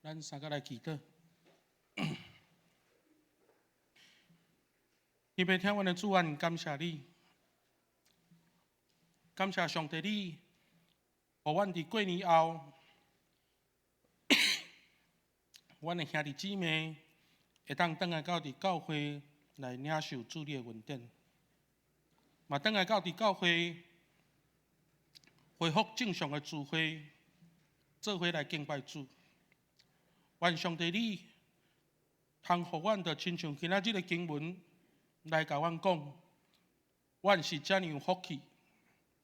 咱三個來祈禱。天父疼阮的主，阮感謝你，感謝上帝你，予阮佇過年後，阮的兄弟姊妹會當轉來到佇教會來領受主你的恩典，嘛轉來到佇教會恢復正常的聚會，做伙來敬拜主。願上帝你通予阮，就親像今仔日的經文來共阮講，阮是遮爾有福氣，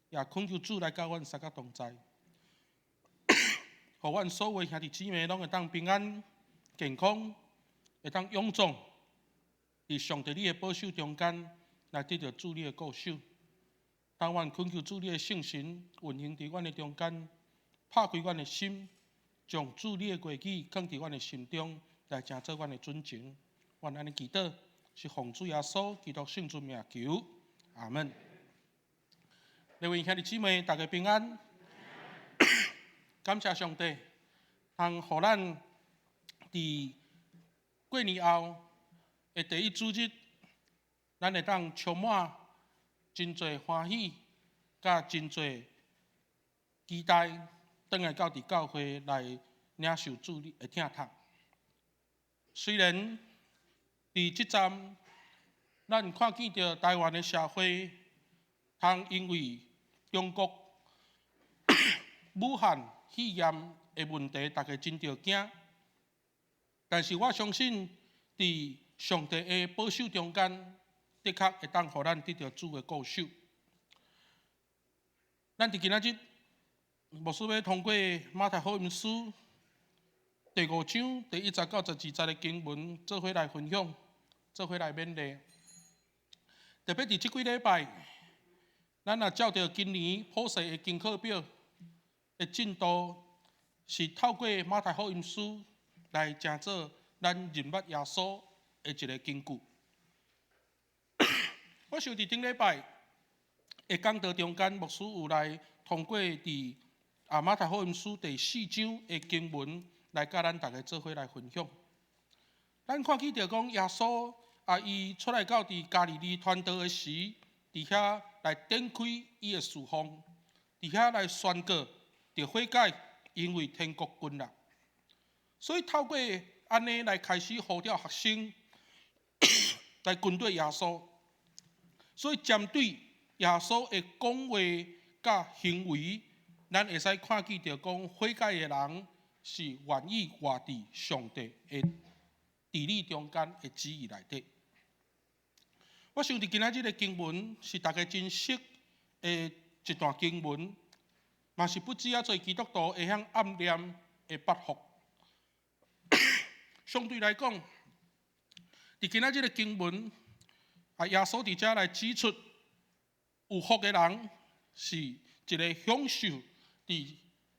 也懇求主來佮阮三個同在，予阮所有兄弟姊妹攏會當平安、健康，會當勇壯，佇上帝你的保守中間來得著主你的顧守。當阮懇求主你的聖神運行佇阮的中間，拍開阮的心，將主你的話語囥佇阮的心中，來成做阮的準繩。阮按呢祈禱，是奉主耶穌基督聖尊名求，阿門。各位兄弟姊妹，大家平安。感謝上帝，通予咱佇過年後的第一主日，咱會當充滿真濟歡喜，佮真濟期待，轉來到佇教會來領受主的疼痛。雖然佇這陣，咱看見著台灣的社會，通因為中國武漢肺炎的問題，大家真著驚。但是我相信，佇上帝的保守中間，的確會當予咱得著主的顧守。咱佇今仔日，牧師欲通過馬太福音書第五章第一節到十二節的經文，做伙來分享，做伙來勉勵。特別佇這幾禮拜，咱若照著今年普世的功課表的進度，是透過馬太福音書來成做咱認捌耶穌的一個根據。我想佇頂禮拜的講道中間，牧師有來通過佇馬太福音書第四章的經文來佮咱大家做伙來分享。咱看見著講耶穌伊出來到佇加利利傳道的時，佇遐來展開伊的事奉，佇遐來宣告著悔改，因為天國近啦。所以透過按呢來開始呼召學生來跟隨耶穌。所以針對耶穌的講話佮行為，咱會使看見著講悔改的人是願意活佇上帝的治理中間的旨意內底。我想佇今仔日的經文是大家真熟的一段經文，嘛是不止仔濟基督徒會曉暗念的八福。相對來講，佇今仔日的經文，耶穌佇遮來指出，有福的人是一個享受佇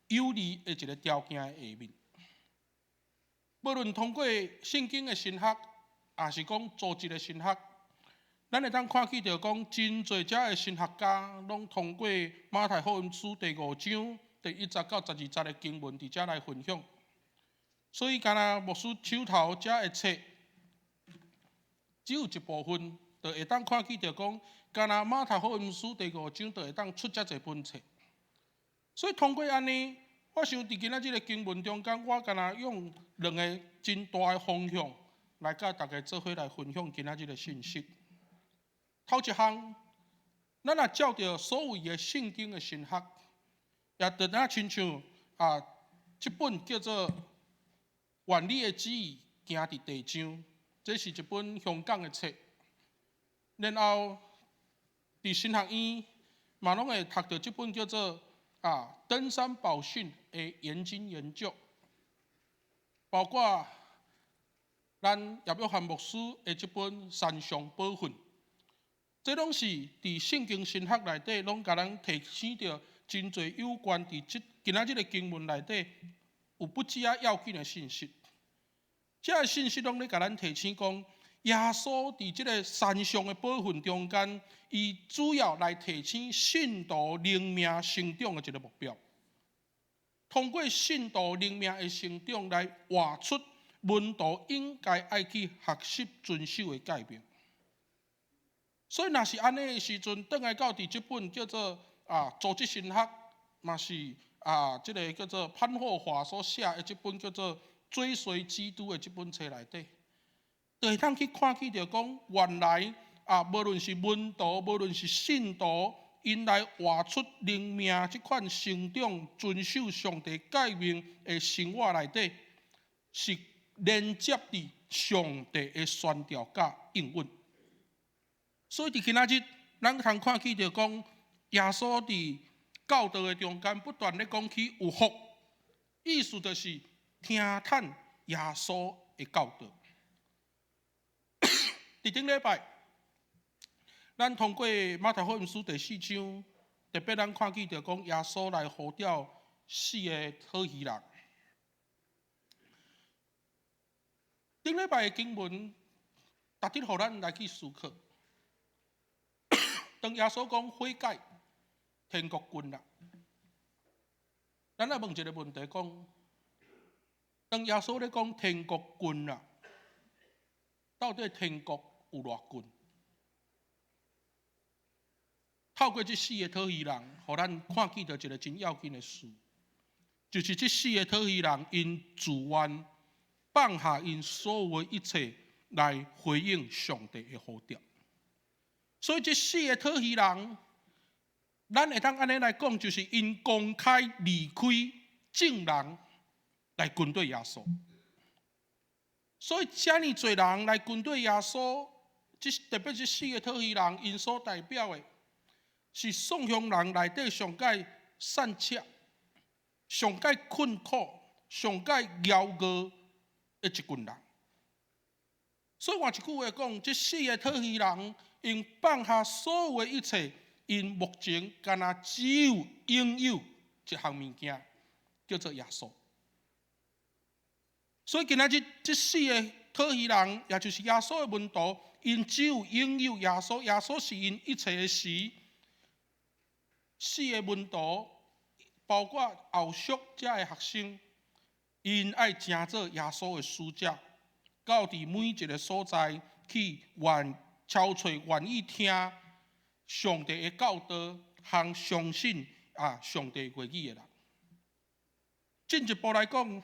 有利的一個條件的下面。無論通過聖經的神學，抑是講組織的神學，咱會當看見著講，真濟遮的神學家攏通過馬太福音書第五章第一節到十二節的經文，佇遮來分享。所以，敢若牧師手頭遮的冊，只有一部分，就會當看見著講，敢若馬太福音書第五章就會當出遮濟本冊。所以通過按呢，我想佇今仔這个經文中間，我敢若用兩个真大的方向來佮大家做伙來分享今仔這个信息。頭一項，咱若照著所謂的聖經的神學，也就若親像這本叫做《願你的旨意行佇地上》，這是一本香港的冊。然後佇神學院嘛攏會讀著這本叫做《登山寶訓》的研經研究，包括咱葉約翰牧師的這本《山上寶訓》，這攏是佇聖經神學內底攏共咱提醒著真濟有關佇這今仔這个經文內底有不止仔要緊的信息。這个信息攏咧共咱提醒講，耶穌佇這个山上的寶訓中間，伊主要來提醒信徒靈命成長的一个目標。通過信徒靈命的成長來活出門徒應該愛去學習遵守的誡命。所以，若是按呢的時陣，轉來到佇這本叫做啊組織神學，嘛是啊這个叫做潘霍華所寫的這本叫做《追隨基督》的這本冊內底，就會當去看見著講，原來啊，無論是門徒，無論是信徒，𪜶來活出靈命這款成長、遵守上帝誡命的生活內底，是連接佇上帝的宣召佮應允。所以佇今仔日，咱通看見著講，耶穌佇教導的中間不斷咧講起有福，意思就是聽趁耶穌的教導。佇頂禮拜，咱通過馬太福音書第四章，特別咱看見著講耶穌來呼召四个討魚人。頂禮拜的經文，值得予咱來去思考。當耶穌講悔改，天國近啦。咱來問一个問題：講，當耶穌咧講天國近啦，到底天國有偌近？透過這四个討魚人，予咱看見著一个真要緊的事，就是這四个討魚人𪜶自願放下𪜶所有的一切，來回應上帝的呼召。所以這四个討魚人，咱會當按呢來講，就是𪜶公開離開眾人來跟隨耶穌。所以遮爾濟人來跟隨耶穌，這特別這四个討魚人，𪜶所代表的，是宋鄉人內底上蓋散赤、上蓋困苦、上蓋枵餓的一群人。所以換一句話講，這四个討魚人，𪜶放下所有的一切，𪜶目前敢若只有擁有一項物件，叫做耶穌。所以今仔日這四个討魚人，也就是耶穌的門徒，𪜶只有擁有耶穌，耶穌是𪜶一切的時。四个門徒，包括後續遮的學生，𪜶愛成做耶穌的使者，到佇每一个所在去願敲揣願意聽上帝的教導，和相信啊上帝話語的人。進一步來講，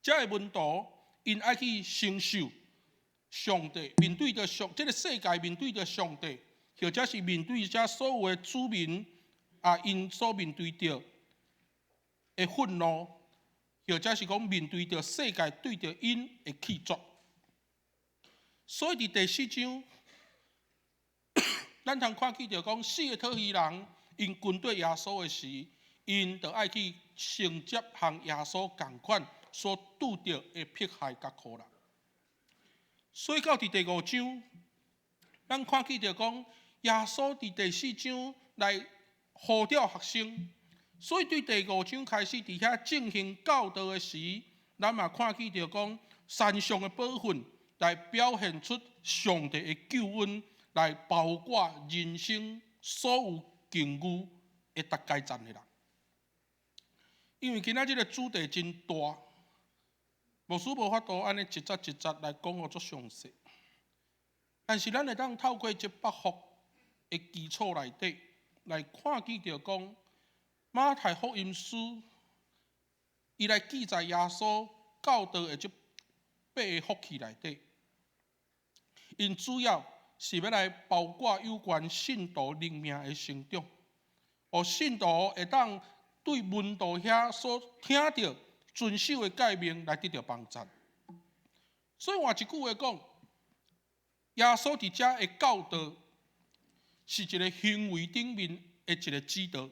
遮的門徒𪜶愛去承受上帝面對著上這个世界面對著上帝，或者是面對遮所有的子民啊，𪜶所面對著的憤怒，或者是講面對著世界對著𪜶的棄絕。所以佇第四章，咱通看見著講四个討魚人，𪜶跟隨耶穌的時，𪜶就愛去承接和耶穌仝款所拄著的迫害佮苦難。所以到佇第五章，咱看見著講耶穌佇第四章來呼召學生，所以對第五章開始佇遐進行教導的時，咱嘛看見著講山上的寶訓來表現出上帝的救恩，來包裹人生所有境遇會達階層的人。因為今仔這个主題真大，牧師無法度按呢一節一節來講予足詳細。但是咱會當透過這八福的基礎內底，來看見著講馬太福音書，伊來記載耶穌教導的這八个福氣內底，𪜶主要是欲來包裹有關信徒靈命的成長，予信徒會當對門徒遐所聽著、遵守的誡命來得著幫助。所以換一句話講，耶穌佇遮的教導是一个行為頂面的一个指導。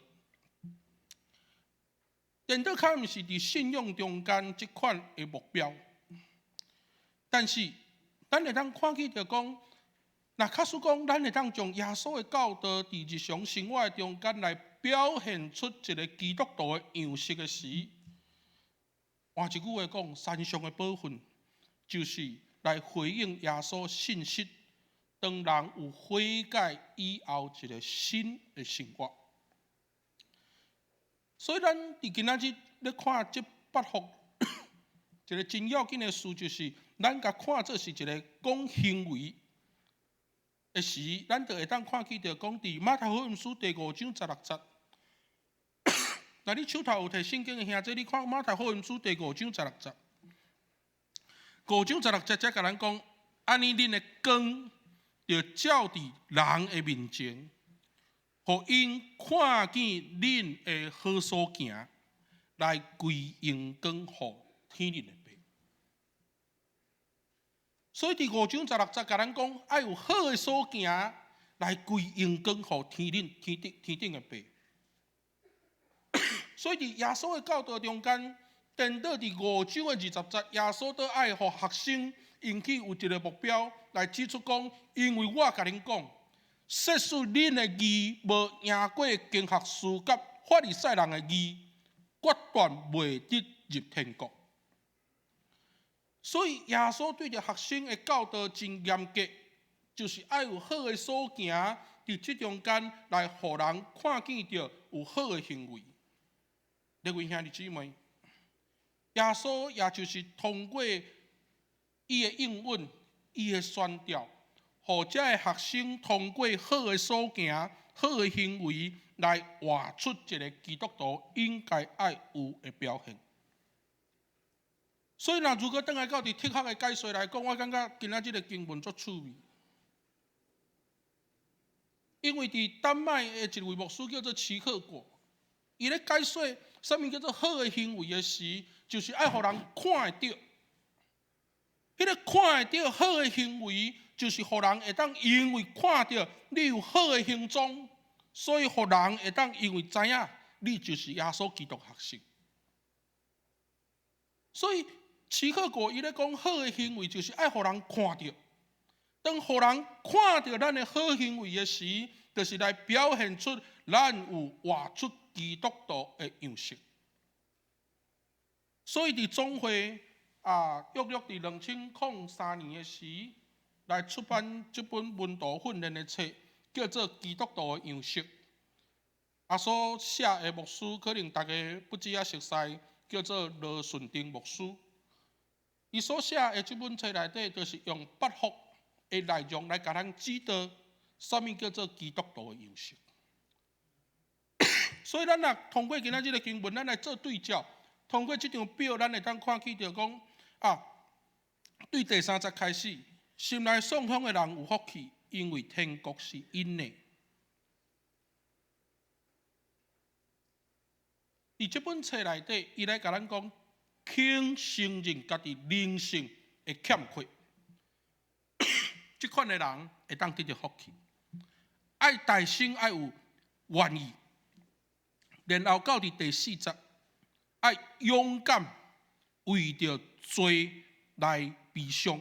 顛倒較毋是佇信仰中間這款的目標，但是咱會當看見著講，若假使講咱會當將耶穌的教導佇日常生活的中間來表現出一个基督徒的樣式的時，換一句話講，山上的寶訓就是來回應耶穌信息，當人有悔改以後一个新的生活。所以咱佇今仔日咧看這八福，一个真要緊的事就是，咱共看做是一个講行為的時，咱就會當看見著講，佇馬太福音書第五章十六節。若你手頭有提聖經的兄弟，你看馬太福音書第五章十六節。五章十六節才共咱講，按呢恁的光著照佇人的面前，予𪜶看見恁的好所行，來歸榮光予天頂的爸。所以佇五章十六節共咱講，愛有好的所行，來歸榮光予天頂的爸。所以佇耶穌的教導中間，顛倒佇五章的20節，耶穌都愛予學生𪜶去有一个目標來指出講，因為我共恁講，設使恁的義無贏過經學士佮法利賽人的義，決斷袂得入天國。所以耶穌對著學生的教導真嚴格，就是愛有好的所行，佇這中間來予人看見著有好的行為。各位兄弟姊妹，耶穌也就是通過伊的應允、伊的宣調，予這个學生通過好的所行、好的行為，來活出一个基督徒應該愛有的表現。所以，若如果轉來到佇哲學的解說來講，我感覺今仔這个經文足趣味。因為佇丹麥的一位牧師叫做齊克果，伊咧解說啥物叫做好的行為的時，就是愛予人看會著。彼个看會著好的行為，就是予人會當因為看著你有好的行蹤，所以予人會當因為知影你就是耶穌基督學生。所以齊克果伊咧講好的行為，就是愛予人看著。當予人看著咱的好行為的時，就是來表現出咱有活出基督徒的樣式。所以佇總會啊，約略佇2003年的時，來出版這本門徒訓練的冊，叫做《基督徒的樣式》。啊，所寫的牧師可能大家不止仔熟似，叫做羅順定牧師。伊所寫的這本冊內底，就是用八福的內容來共咱指導，啥物叫做基督徒的樣式。所以咱若通過今仔這个經文，咱來做對照，通過這張表，咱會當看見著講啊，對第三節開始，心內喪風的人有福氣，因為天國是𪜶的。佇這本冊內底，伊來共咱講，肯承認家己靈性的欠缺，這款的人會當得著福氣。愛大聲愛有願意，然後到佇第四節，愛勇敢為著罪來悲傷，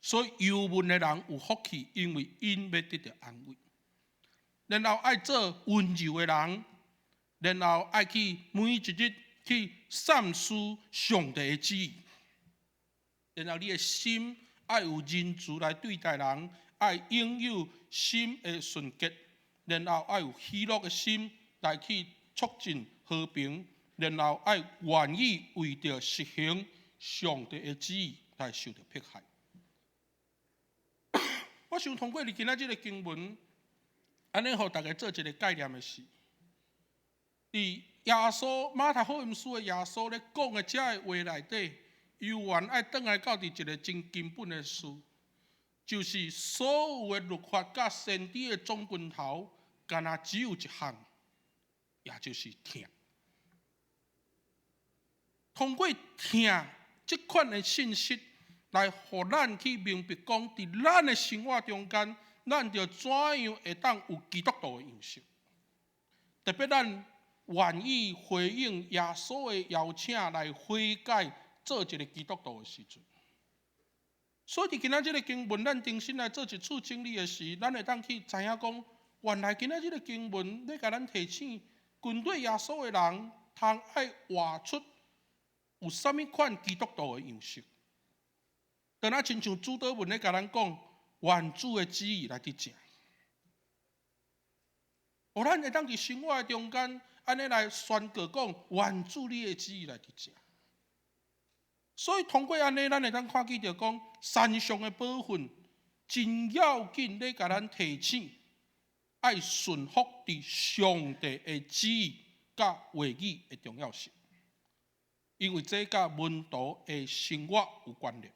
所以憂悶的人有福氣，因為𪜶欲得著安慰。然後愛做溫柔的人，然後愛去每一日去三思上帝的旨意。然後你的心愛有仁慈來對待人，愛擁有心的純潔，然後愛有喜樂的心來去促進和平，然後愛願意為著實行上帝的旨意來受著迫害。我想通過你今仔這个經文，按呢予大家做一个概念的是，佇耶穌馬太福音書的耶穌咧講的這个話內底，猶原愛轉來到佇一个真根本的事，就是所有的律法佮先知的總根頭，干焦只有一項，也就是疼。通過疼這款的信息，來予咱去明白講，佇咱的生活中間，咱著怎樣會當有基督徒的樣式。特別咱願意回應耶穌的邀請來悔改，做一个基督徒的時陣。所以佇今仔這个經文，咱重新來做一次整理的時，咱會當去知影講，原來今仔這个經文咧共咱提醒，跟隨耶穌的人，通愛活出有啥物款基督徒的樣式。當仔親像主禱文咧共咱講，願主的旨意來佇成。予咱會當佇生活的中間，按呢來宣告講，願主你的旨意來佇遮。所以通過按呢，咱會當看見著講，山上的寶訓真要緊，咧共咱提醒，愛順服佇上帝的旨意佮話語的重要性，因為這佮門徒的生活有關聯。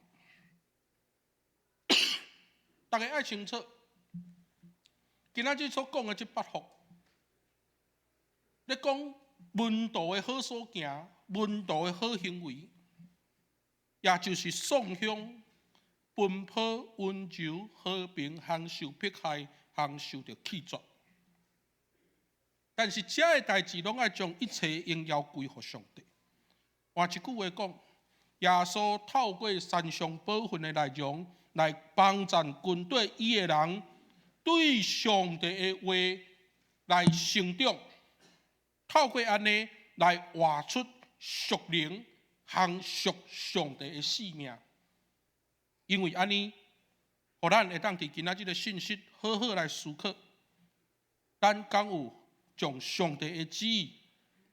大家愛清楚，今仔日所講的這八福，咧講門徒的好所行，門徒的好行為，也就是送香、奔跑、溫柔、和平、含受迫害、含受著棄絕。但是這个代誌攏愛將一切榮耀歸予上帝。換一句話講，耶穌透過山上寶訓的內容，來幫贊軍隊伊的人對上帝的話來成長，透過按呢來活出屬靈和屬上帝的性命。因為按呢，予咱會當佇今仔這个信息好好來思考，咱敢有將上帝的旨意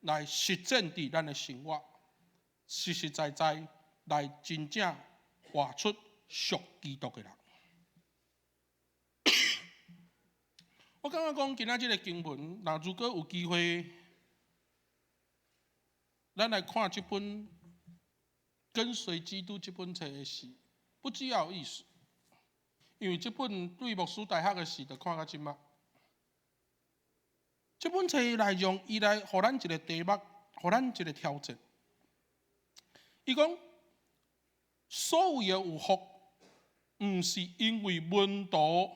來實踐佇咱的生活，實實在在來真正活出屬基督的人。我感覺講今仔這个經文，若如果有機會，咱來看這本《跟隨基督》這本冊的時，不只有意思，因為這本對牧師大學的時就看到這馬。這本冊內容，伊來予咱一个題目，予咱一个挑戰。伊講，所謂的有福，毋是因為門徒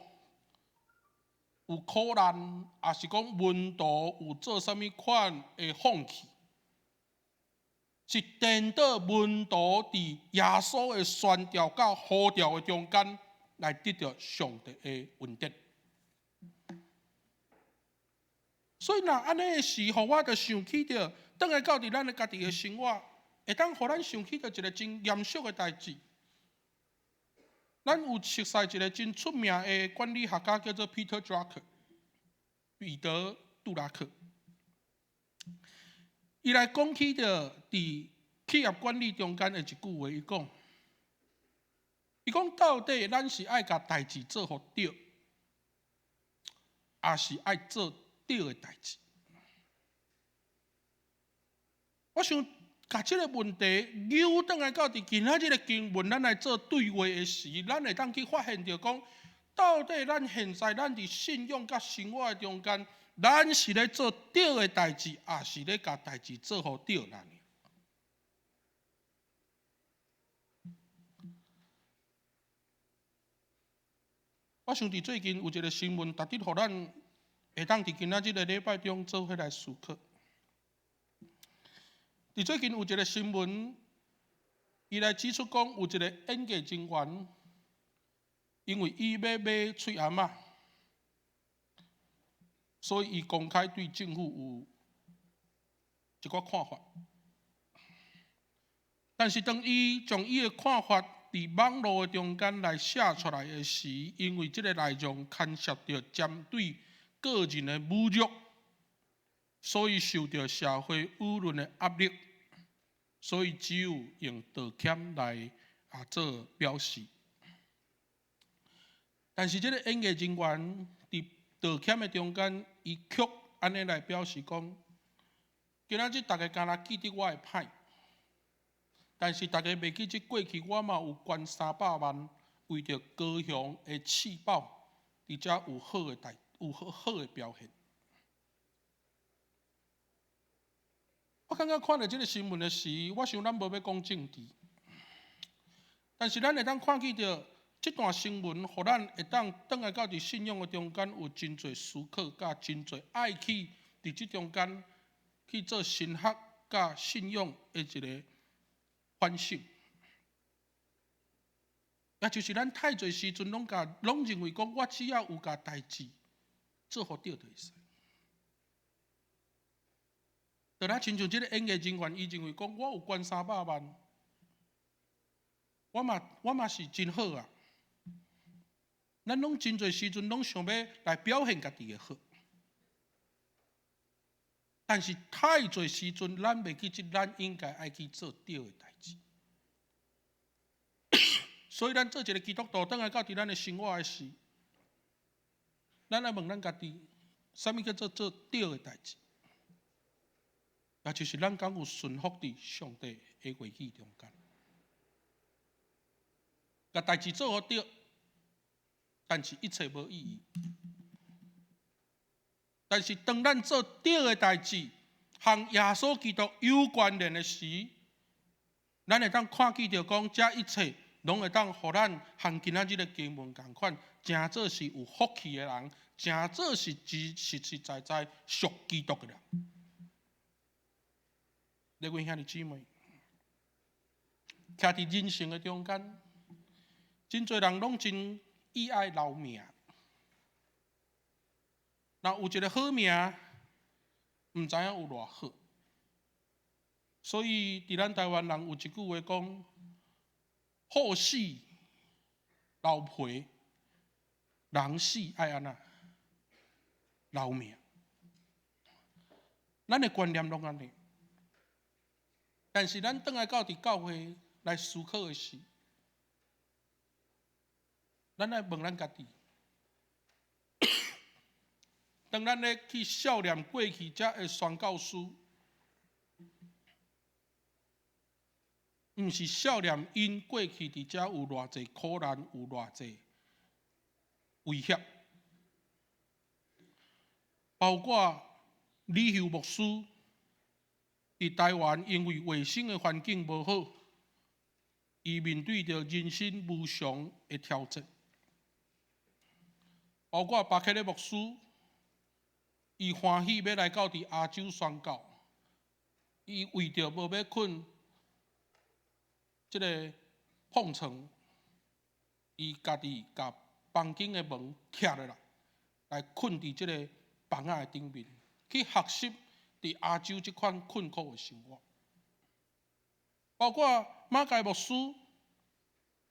有苦難，抑是講門徒有做啥物款的放棄，是顛倒門徒佇耶穌的宣召佮呼召的中間，來得著上帝的恩典。所以若按呢的時，予我就想起著，轉來到佇咱的家己的生活，會當予咱想起著一个真嚴肅的代誌。咱有熟似一个真出名的管理學家，叫做 Peter Drucker，彼得·杜拉克。伊來講起著佇企業管理中間的一句話，伊講：伊講到底咱是愛共代誌做予對，抑是愛做對的代誌？我想，共這个問題扭轉來到佇今仔日的經文，咱來做對話的時，咱會當去發現著講，到底咱現在咱佇信仰佮生活的中間，咱是咧做對的代誌，抑是咧共代誌做予對啦？我想佇最近有一个新聞，值得予咱會當佇今仔這个禮拜中做伙來思考。佇最近有一个新聞，伊來指出講，有一个演藝人員，因為伊欲買喙罨仔，所以伊公開對政府有一寡看法。但是當伊將伊的看法佇網路的中間來寫出來的時，因為這个內容牽涉著針對個人的侮辱，所以受著社會輿論的壓力，所以只有用道歉來做表示。但是這个演藝人員佇道歉的中間，伊卻按呢來表示講：今仔日大家敢若記得我的歹，但是大家袂記得過去我嘛有捐300萬，為著高雄的市寶，佇遮有好的代，有好好的表現。我感覺看著這个新聞的時，我想咱無欲講政治，但是咱會當看見著這段新聞，予咱會當轉來到佇信仰的中間，有真濟思考，佮真濟愛去佇這中間去做神學佮信仰的一个反省。也就是咱太濟時陣攏共攏認為講，我只要有共代誌做予對就會使。就若親像這个演藝人員，伊認為講，我有捐300萬，我嘛我嘛是真好啊。咱攏真濟時陣攏想欲來表現家己的好，但是太濟時陣，咱袂記得咱應該愛去做對的代誌。所以咱做一个基督徒，轉來到佇咱的生活的時，咱愛問咱家己，啥物叫做做對的代誌？也就是咱敢有順服佇上帝的話語中間，共代誌做予對，但是一切無意義。但是當咱做對的代誌，和耶穌基督有關聯的時，咱會當看見著講，這一切攏會當予咱和今仔日的經文仝款，成做是有福氣的人，成做是實實在在屬基督的人。各位兄弟姊妹，徛佇人生的中間，真濟人攏真意愛留名。若有一个好名，毋知影有偌好。所以，佇咱台灣人有一句話講：好死留皮，人死愛按怎留名。咱的觀念攏按呢。但是，咱轉來到佇教會來思考的時，咱愛問咱家己。當咱咧去數念過去遮的宣教師，毋是數念𪜶過去佇遮有偌濟苦難，有偌濟威脅，包括李秀牧師佇台灣，因為衛生的環境無好，伊面對著人身無常的挑戰，包括巴克禮牧師。伊歡喜欲來到佇亞洲宣教，伊為著無欲睏這个膨床，伊家己共房間的門拆落來，來睏佇這个房仔的頂面，去學習佇亞洲這款困苦的生活。包括馬偕牧師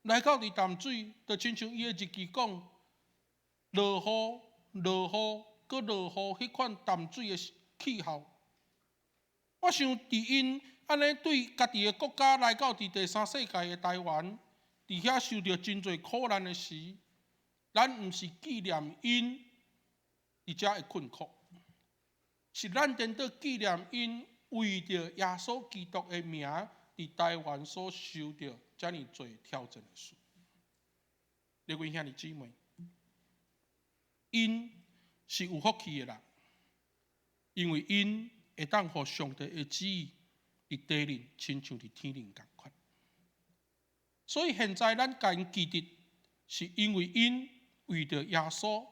來到佇淡水，就親像伊的日記講，落雨，落雨。閣落雨，彼款淡水的氣候，我想佇𪜶按呢對家己的國家來到佇第三世界的台灣，佇遐受著真濟苦難的時，咱毋是紀念𪜶佇遮的困苦，是咱顛倒紀念𪜶為著耶穌基督的名，佇台灣所受著遮爾濟挑戰的事。各位兄弟姊妹，𪜶是有福氣的人，因為𪜶會當予上帝的旨意佇地裡親像佇天頂仝款。所以現在咱共𪜶記得，是因為𪜶為著耶穌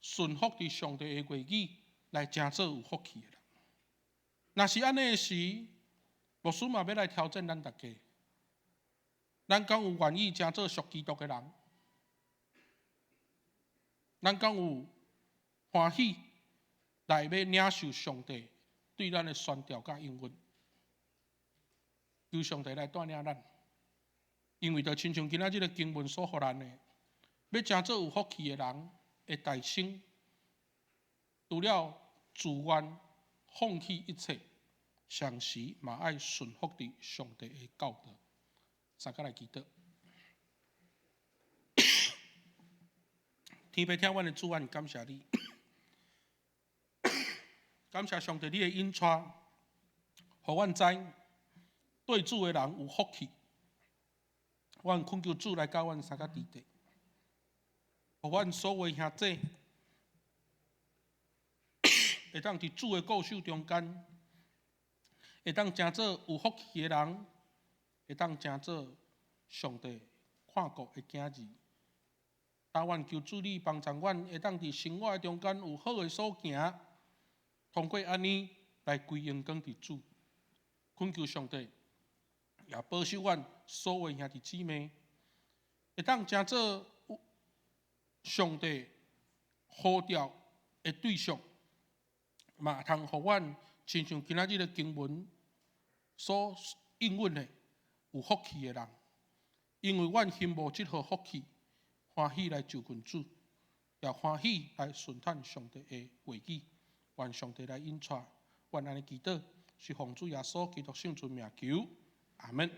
順服佇上帝的話語來成做有福氣的人。若是按呢的時，牧師嘛欲來挑戰咱逐家，咱敢有願意成做屬基督的人？咱敢有歡喜來欲領受上帝對咱的宣召佮應允？求上帝來帶領咱，因為就親像今仔這个經文所予咱的，欲成做有福氣的人的代稱，除了自願放棄一切，同時嘛愛順服佇上帝的教導。大家來祈禱。天父疼阮的主，阮感謝你，感謝上帝你的引帶，予阮知對主的人有福氣。阮懇求主來佮阮相佮佇咧，予阮所有兄弟會當佇主的顧守中間，會當成做有福氣的人，會當成做上帝看顧的囝兒。但願求主你幫助阮，會當佇生活的中間有好的所行，通過按呢來歸榮光佇主。懇求上帝也保守阮所有兄弟姊妹，會當成做上帝呼召的對象，嘛通予阮親像今仔日的經文所應允的有福氣的人，因為阮欣慕這號福氣，歡喜來就近主，也歡喜來順從上帝的話語，願上帝來引帶，阮按呢祈禱，是奉主耶穌基督聖尊名求，阿門。